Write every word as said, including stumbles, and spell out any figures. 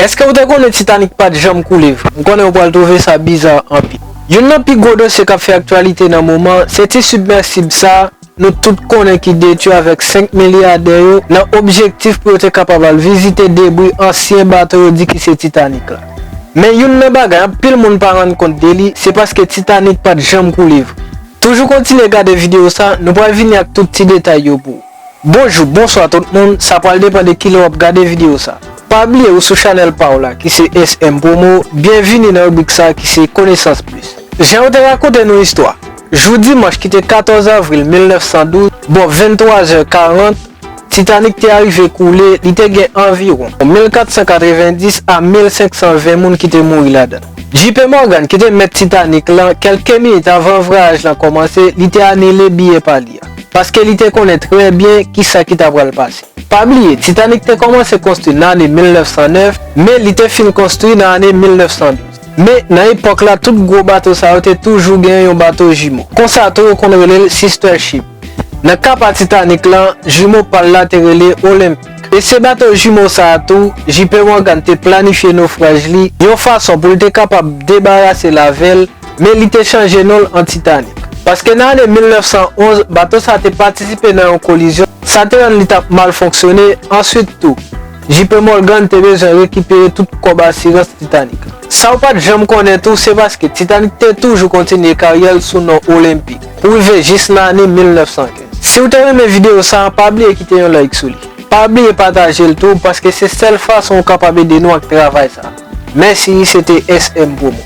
Èske w te konnen Titanic pa t janm koule vre? M konnen w pral twouve sa biza anpil. Youn nan pi gwo dosye k ap fè aktyalite nan moman, se ti sibmèsib sa nou tout konnen ki detwi avèk senk milyadè yo nan objektif pou yo te kapab al vizite debri ansyen bato yo di ki se Titanic la. Men youn nan bagay anpil moun pa rann kont de li, se paske Titanic pa t janm koule vre. Toujou kontinye gade videyo sa, nou pral vini ak tout ti detay yo pou ou. Bonjou, bonswa tout moun, sa pral depann de kilè w ap gade videyo sa. Pa bliye ou sou chanèl pa w la ki se S M Promo, byenvini nan ribrik sa ki se Konesans Plis. Jan yo te rakonte nou istwa, jou dimanch ki te katòz avril mil nèf san douz, bò venntwa zè karant, Titanic te arive koule, li te gen anviwon mil kat san katrevenndis a mil senk san ven moun ki te mouri ladan. J P Morgan ki te mèt Titanic lan, kèlke minit avan vwayaj lan kòmanse, li te anile biyè pa li a, paske li te konnen trè byen kisa ki ta pral pase. Pa bliye, Titanic te kòmanse konstwi nan ane mil nèf san nèf, men li te fin konstwi nan ane mil nèf san douz. Men nan epòk la, tout gwo bato sa yo te toujou gen yon bato jimo. Konsa tou, yo konn rele l sister ship. Nan ka pa Titanic lan, jimo pa l la te rele Olympic. E se bato jimo sa a tou, J P Morgan te planifye nofraj li yon fason pou l te kapab debarase l avè l, men li te chanje non l an Titanic. Paske nan ane mil nèf san onz, bato sa a te patisipe nan yon kolizyon, sa te rann li t ap mal fonksyone. Answit tou, J P Morgan te bezwen rekipere tout kòb asirans Titanic. Sa w pa t janm konnen tou, se paske Titanic te toujou kontinye karyè l sou non Olympic, pou rive jis nan ane mil nèf san kenz. Si w te renmen videyo sa a, pa bliye kite yon like sou li. Pa bliye pataje l tou, paske se sèl fason w kapab ede nou ak travay sa a. Mèsi, se te S M Promo.